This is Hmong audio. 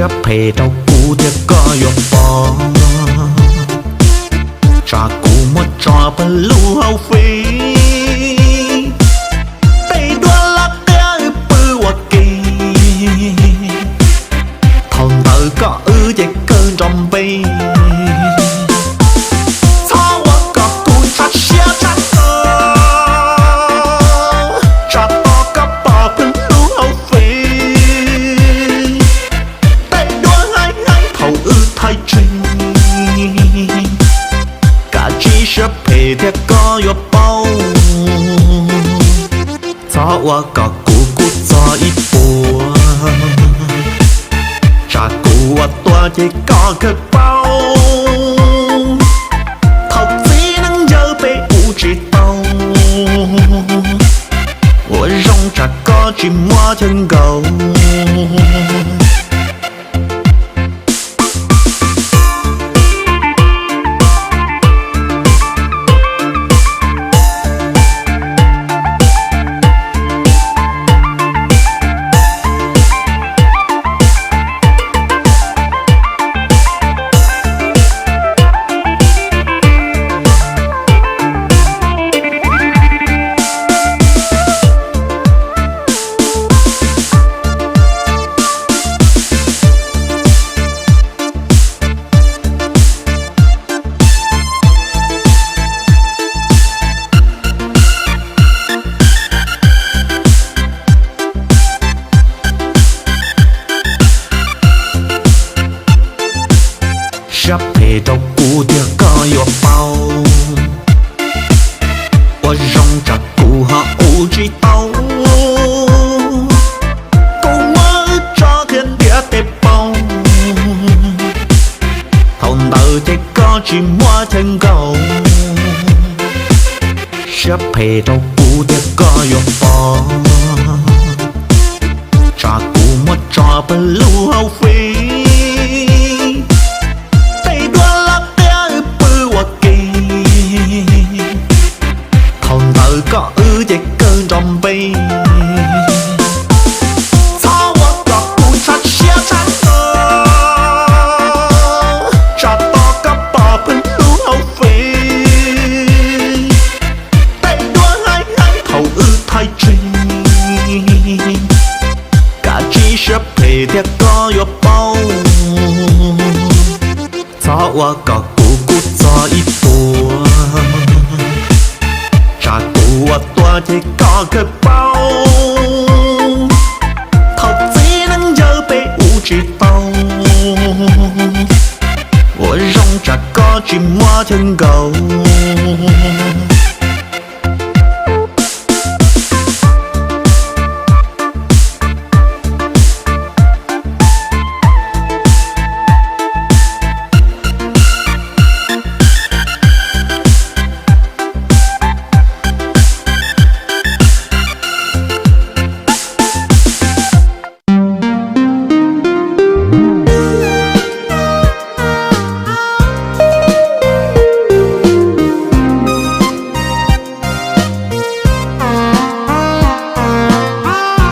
Siab phem rau kuv tiag koj yuav pom, tsam kuv muab tso pawg lub hauv fij. Tej duab laj qia wb pw ua ke, thaum ntawd koj wb ces kawg nrov npe. Txhob ua kom kuv tshab siab tshab to, tsam tos koj pom pawg lub hauv fij. Tej duab haib haib thaum wb thaij tsig, kav tsij siab phem thiab koj yuav paub. Txhob ua kom kuv kub txog ib puas, tsam kuv ua tuag ces koj kawg paub. Thaum txiv neej yawg peb ua tsis tau, ua zoo tsam koj tsis muab chaw nkaum. Siab phem rau kuv tiag koj yuav paub, ua zoo tsam kuv ho ua tsis tau. Kuv muab wb tso qhia ntiav tej paus, thaum ntawd ces koj tsis muab chaw nkaum. Siab phem rau kuv tiag koj yuav pom, tsam kuv muab tso pawg lub hauv fij. Tej duab laj qia wb pw ua ke, thaum ntawd koj wb ces kawg nrov npe. Txhob ua kom kuv tshab siab tshab to, tsam tos koj pom pawg lub hauv fij. Tej duab haib haib thaum wb thaij tsig, kav tsij siab phem thiab koj yuav paub. Txhob ua kom kuv kub txog ib puas, tsam kuv ua tuag ces koj kawg paub. Thaum txiv neej yawg peb ua tsis tau, ua zoo tsam koj tsis muab chaw nkaum.